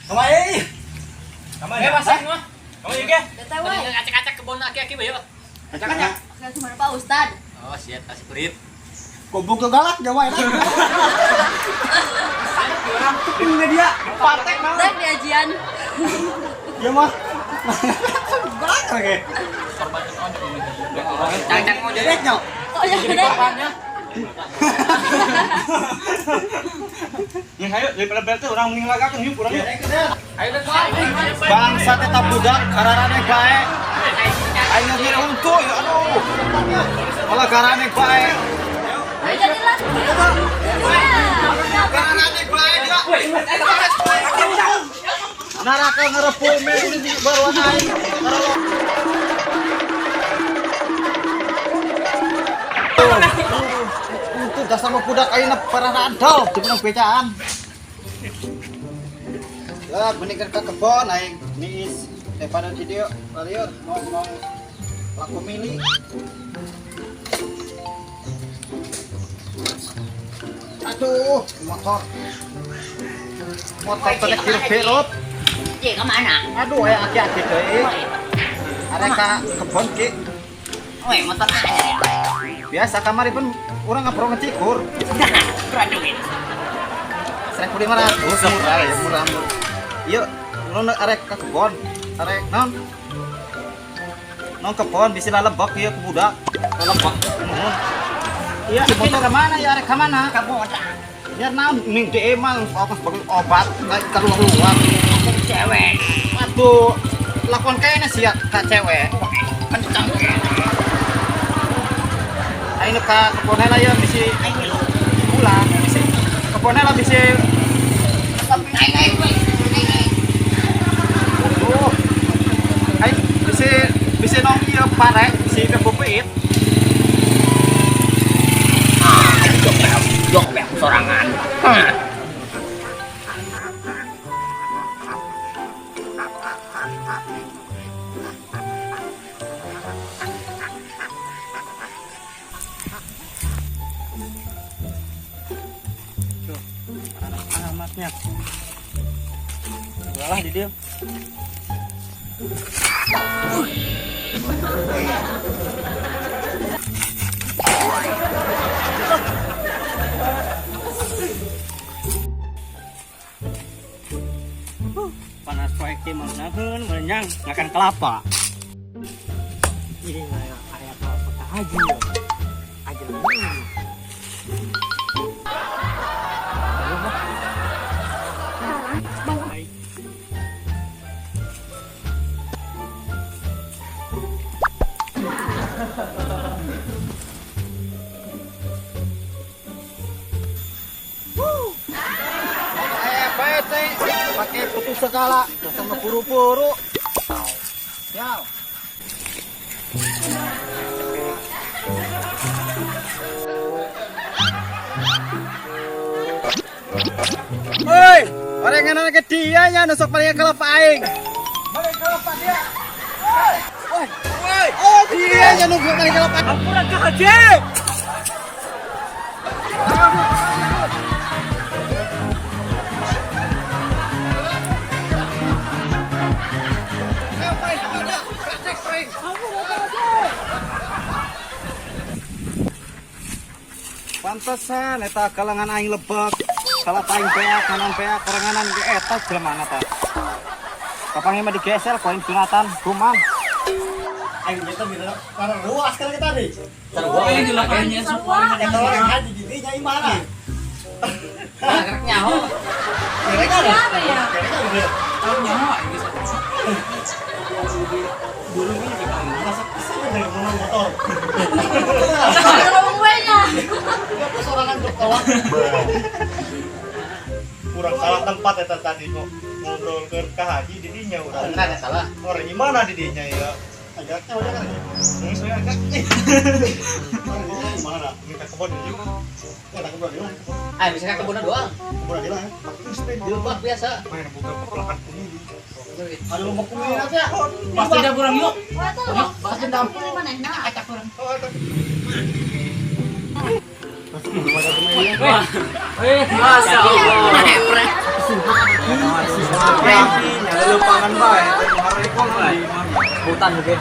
Kemarin. Kemana? Eh, pasang mah. Kamu juga? Tete we. Acak-acak kebon aki-aki bae yuk. Acakannya. Nggak cuma Pak Ustad. Oh, siap kasih perit. Goblok ke galak Jawa ya. Ini dia patek mah. Rek di ajian. Dia mah. Galak lagi. Cang-cang mau jadi. Dedek nyok. Oh ya Jadi udah. korbannya. Yang ayo daripada bete orang mending lagakeun yuk urang yuk. Ayo deh. Bangsa tetap budak kararane bae. Aing ngira untu ya aduh. Malah kararane bae. Ayo jadilah. Ya. Kararane bae dia. Naraka ngerepul me ini baruan aing. Untuk dasar mah budak aing parah dol di menang becaan. Lah mending ke kebon aing niis daripada di dieu balieur ngomong laku mili. Aduh, motor. Motor teh kira-kira. Ji, kemana? Aduh, aya aki-aki deui. Arek ka kebon ki. Woi, motor aja ya. Biasa kamari pun urang ngabrol ngecikur. Berapa duit? 1.500 murah ya, murah murah. Yuk, urang arek ka kebon. Arek naon? Naon kebon bisi lalebok ieu ku budak. Lalebok nuhun. Iya, motor ke mana ya arek ka mana? Kebon. Biar naon ning DE mah aku sebagai obat keluar-keluar. Cewek. Waduh, lakon kayaknya sih ya ka cewek. Kencang. Ayo ka kebon lah ya bisi Ayo lu. pulang bisi kebon lah bisi Ayo ayo ayo. Oh. Ayo bisi bisi nong ieu pare bisi kebupit. Jok pek sorangan. Amatnya. Udahlah di dia. Panas poe ki meunaheun meunyang makan kelapa. Ini area kelapa ka haji. Aja. Pakai putus segala, sama puru-puru. Ya. Woi, orang yang ke dia nya nusuk paling kelapa aing. Paling kelapa dia. Woi, woi, oh dia nya nusuk paling kelapa. Ampun ka haji. Pantesan eta kalangan aing lebek, kalapa aing beak, kanan beak, korenganan ge eta jelema ta. Kapangi mah digeser ku aing sunatan, kuman. Aing kita bila karena ruas kan kita tadi. Sarua di lapangannya Sarua. Eta orang haji di dinya imana? Gerak nyaho. Kira-kira ada. Siapa ya? Kira-kira ada. Nyaho aing geus. Burungnya di masa kesini dari motor motor. Ngomong gue nya. Aku sorangan bertolak. Kurang salah tempat eta tadi kok ngobrol ke ka haji di dinya urang. Beneran ya salah. Orang gimana di dinya ya? Agaknya udah kan. Ini saya agak Gimana? minta kebon yuk. Ya tak kebun lah. Ah, misalkan kebunna doang. Kebun lah. Di lebak biasa. Main buka pepelakan pemilih. Ada lomba kumis aja. Pasti ada kurang yuk. Wah, itu Bahas dendam. Mana? Acak kurang. Oh, eta. Masya Allah. Aki nyaleupangan bae teh harekol bae. Hutan oke.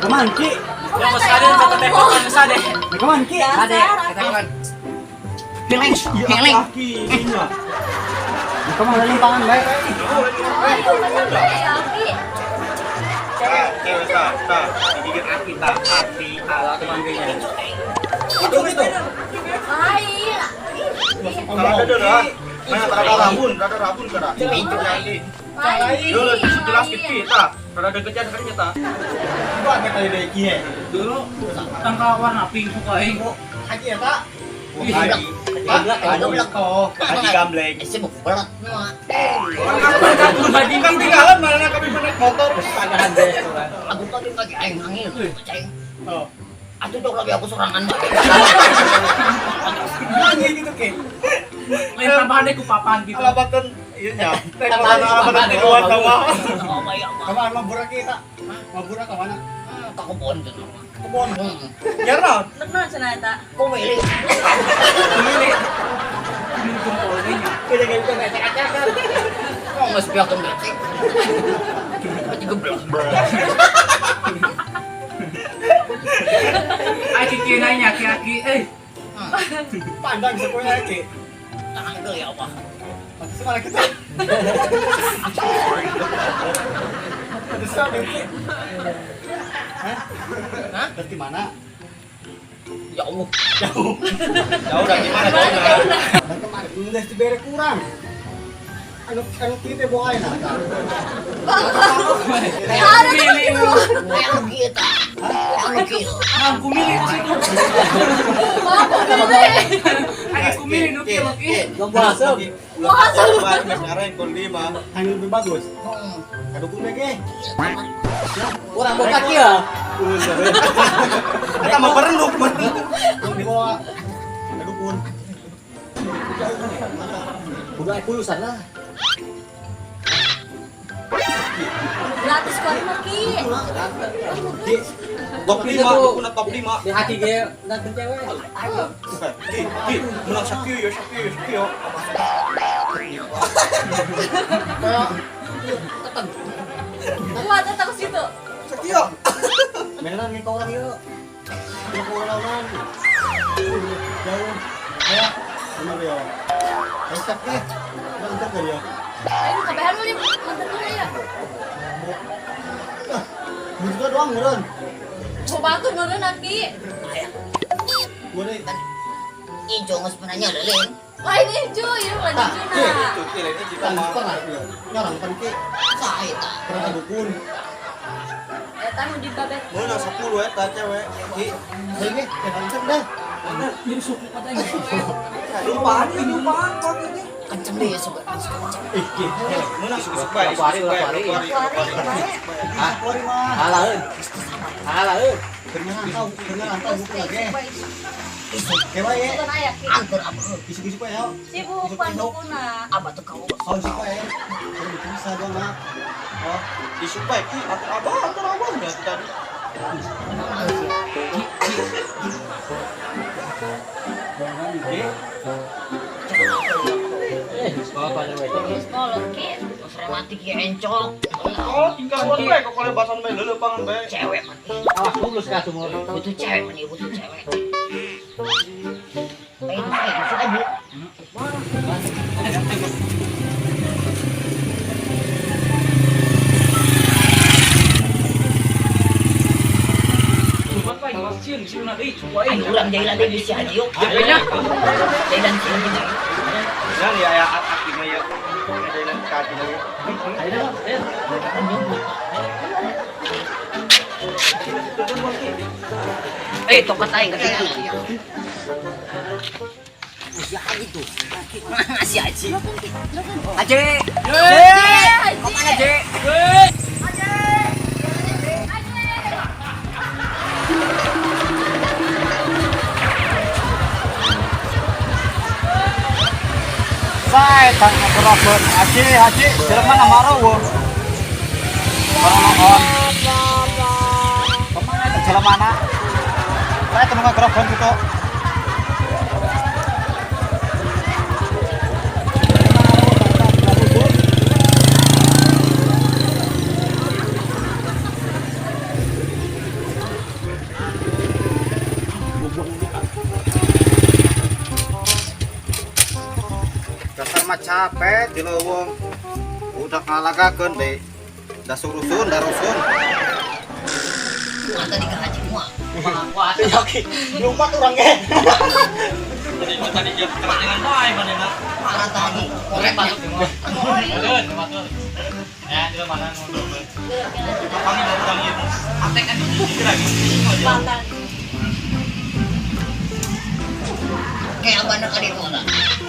Kemana Ki? Yang mas ada satu tembakan mas ada. Kemana Ki? Ada, kita kan. Geleng, Iya geleng. aki dinya. Kemana lempangan bae? Ayo, macam mana ya, Aki? Tah, cewek tah, tah, digigit aki tah, aki, Kalau aku manggilnya. Itu gitu. Lain. Kalau ada dah. Mana rada rabun, rada rabun kada. Aki. Lain. Dulu jelas gitu tah. Rada kejar kadinya tah. Gua ada kali deui kieu. Dulu tangka warna pink suka aing. Haji eta. Haji. Haji. Oh, Haji gambleng. Haji Kan tinggalan mana kami naik motor. Tangan deh. Aku tadi lagi aing nangis, ceng. Oh. Atuh dok lagi aku sorangan bae. Anjing gitu Ki. Lain tambahan deh ku papan gitu. Alabatan ieu nya. Teh alabatan tiluan sama. Oh my Allah. Kemana mabura Ki eta? Mabura ka mana? Ka kebon tuh. Kebon. Ya naon? Lekna cenah eta. Kok milih? Milih. Milih jempolnya. Kita gitu ngecek-ngecekan. Kok nggak sepihak ke becek? Berarti geblek. Aki ki nanya aki aki eh. Pandang sekolah Ki. Tangan ya Allah. Pantes malah kita. Pantes sama Ki. Hah? Hah? Dari mana? Jauh. Jauh. Jauh dari mana? Jauh. Dan kemarin geus dibere kurang. Anu anu kieu teh boga ayeuna. Ada tuh gitu. Kayak lu kita. Kayak lu kieu. Aku milih ke situ. Aku milih. Aku milih nu kieu kieu. Lomba asem. Ulah korban geus ngarengkol lima. Anu lebih bagus. Hmm. Kadukun we ge. Kurang boga kieu. Eta mah perenduk bener. Anu dibawa kadukun. Boga pulusan lah. Gratis kuat mah, Ki. Ki, Top 5, dukuna top 5. Di hati ge nonton cewek. Ki, ki, menang sakieu ya, sakieu, sakieu. Kuat eta ke situ. Sakieu. beneran nih kau orang yuk. Kau orang orang. Jauh. Ayo, bener ya. Ayo siap ke. Mantap kali ya. Ayo kabehan lu mantan dulu ya. Butuh doang meureun. Mau batur meureun Aki. Gua deh. Ijo nggak sebenarnya leleng. Lain hijau ya, lain hijau nah. Itu ki lain kita Kan mah. pernah ya. Ngarang pan ki. Saya tak. Pernah dukun. Eta nu dibabet. Meunang 10 eta cewek. Ki, Saya ge, ya dah. Jadi suku kata ini. lupaan ya, lupaan kok ini. Kenceng deh ya sobat. Kenceng. Ih, ki. Meunang isuk bae, isuk Kuari, bae, kuari. kuari, kuari. Ah, Kuari mah. halaeun. Halaeun. Ternyata ternyata buku lagi. Ke bae. Bukan aya Ki. Antur apa? Isuk-isuk bae ya. Sibuk pandukuna. Apa tuh kau? Oh, isuk bae. Kalau bisa doang mah. Oh, isuk bae ki, atur abah, atur abah nya tadi. Eh, bawa pada we. Terus kolot Ki. Mati ki encok. Oh, tinggal buat bae kok lebasan bae leulepangan bae. Cewek man. Awas lulus ka sumur. Butuh cewek man, butuh cewek. Eh, itu aja. Sumpah pak, sieun sieun deui suku aing. Ayo urang jailan deui bisi haji yuk. Jailan sieun jeung aing. Jangan ya ya aki mah ya. Ada yang kaki lagi. Ayo, ayo. Eh, tongkat aing ketipu. Si haji tuh. Si haji. Haji. Haji. Kemana, Haji? Saya tanya kerobot. Haji, haji, jelema mana marah wo. Marah on. Kemana itu jelema mana? Saya temukan kerobot gitu. mah capek di leuweung. Udah ngalagakeun deui. Da surusun, da rusun. Mata di ka Haji moal. Wah, Oke, lupa urang ge. Tadi mah tadi jauh keranjangan bae manehna. Parah tadi. korek masuk semua. Betul, betul. Ya, di mana ngobrol. Kapangi mau urang ieu. Atek kan di lagi. Batal. Kayak abana ka dito na.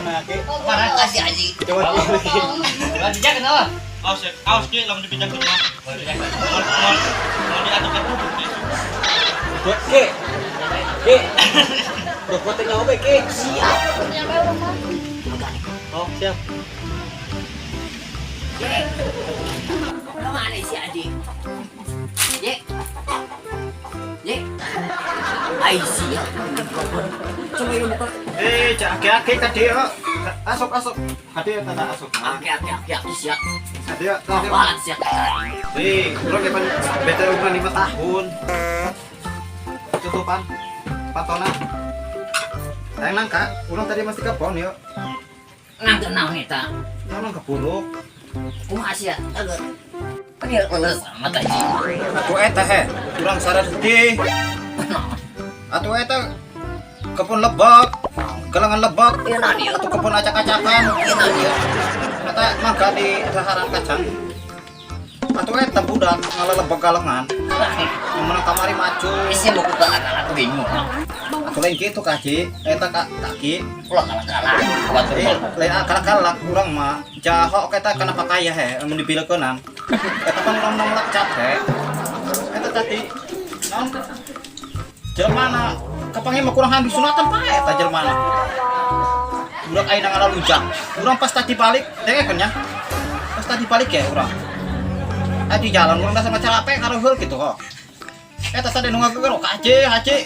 Nah, Ki. Parah kasih Haji. Coba Ki. Lah dijak kenapa? Awas ya, awas Ki lamun dipijakeun mah. Moal moal moal diatukeun kudu. Ki. Ki. Rokok teh nyaho be, Ki. Siap. Nyampe rumah. Oh, siap. Kemana si Haji? Ye. Ye. Ai siap. Coba ini buka. Eh, cak aki-aki ka dieu. Asup asup. Ka dieu tanda asup. Oke oke oke oke siap. Ka dieu, ka dieu. Kapalan siap. Ih, urang ge pan bete ukuran 5 tahun. Tutupan patona. Hayang nangka, urang tadi masih kebon yuk. Nangka naon eta? Urang kebuluk. Kumaha sia? Agak. Ini leles amat Haji. Atuh eta he, urang sadar sedih. Atuh eta kebun lebak, galangan lebak, Iya nah dia. atau kebun acak-acakan. Iya nah dia. Eta mangga di daharan kacang. Atuh eta budak ngalelebek galengan. Yang menang kamari maju. Isi mau ku kalah aku bingung. Atuh lain kitu kaji, eta ka kaki. Ulah kalah-kalah. Batur Eh, lain akal-akalak urang mah jaho eta kana pakaya he, mun dibileukeunnan. Eta pan urang nolak capek. Eta tadi naon jelema kapanggih mah kurang habis sunatan pae eta jelema. Budak ayeuna ngalalunjak. Urang pas tadi balik, dengekeun nya. Pas tadi balik ya urang. Ah di jalan urang dasar capek ngaruhul gitu kok. Eta tadi nu ngagegero ka haji, haji.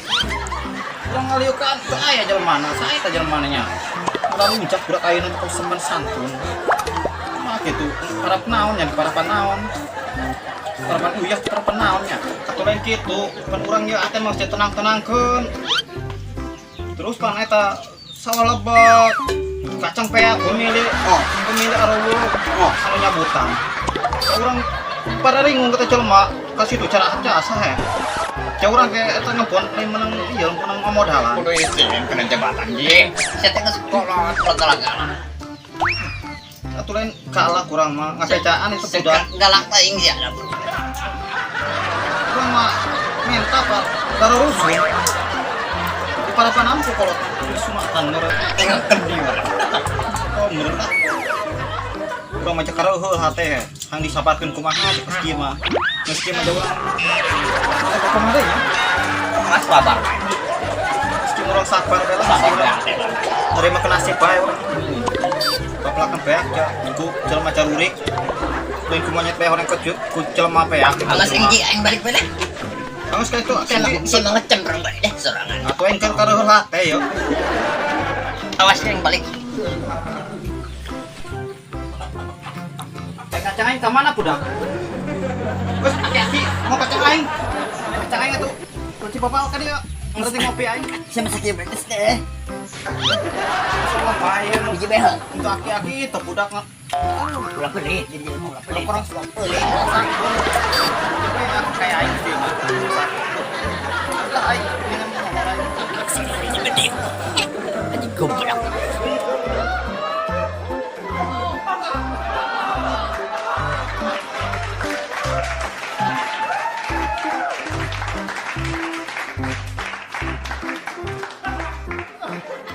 Urang ngaliukan teu aya jelema, sae eta jelema nya. Ngalalunjak budak ayeuna mah semen santun. Mah gitu, parap naon nya, parapan naon. Parapan uyah, parapan naon nya. Atuh lain kitu, pan urang ieu ate mah mesti tenang-tenangkeun. Terus pan eta sawah lebet, kacang peak pemilik, oh, pemilik areueuh, oh, anu nyabutan. Urang pada ringung kata jelema ka situ cara asa he. Ja urang ge eta ngebon lain menang ieu menang modalan. Kudu izin kena jabatan Ji. Sia teh geus kolot ulah kalah-kalah. Atuh lain kalah kurang mah ngapecaan itu budak. Galak teuing sia. Urang mah minta pak taruh rusuh. Di parapan ampu kalau disunatan meureun. Tengok di urang. Oh meureun ah. Urang mah cek kareuheul hate he. Hang disabarkeun kumaha cek geus kieu mah. Geus kieu mah jauh. Eta kumaha deui nya? Mas babar. Geus kieu urang sabar bae lah. Sabar. Terima ke nasib bae urang. Baplakan beak ya ku jelema jarurik. Lain ku monyet bae horeng kejut ku jelema beak. Alas aing Ji aing balik bae lah. Anggus ka itu Sia sia mah ngecem urang balik deh sorangan. Atuh aing kan kareuheul hate yo. Awas aing balik. Eh kacang aing ka mana budak? Wes aki-aki mau kacang aing. Kacang aing atuh. Kunci bapak ka dieu. Ngerti ngopi aing. Sia mah sakieu betes deh. Sama bae Hiji bae heuh. Untuk aki-aki itu budak nggak Ulah pelit jadi jelema ulah pelit. kurang Pelit. kayak aing sih. Lah aing dengan Haji goblok.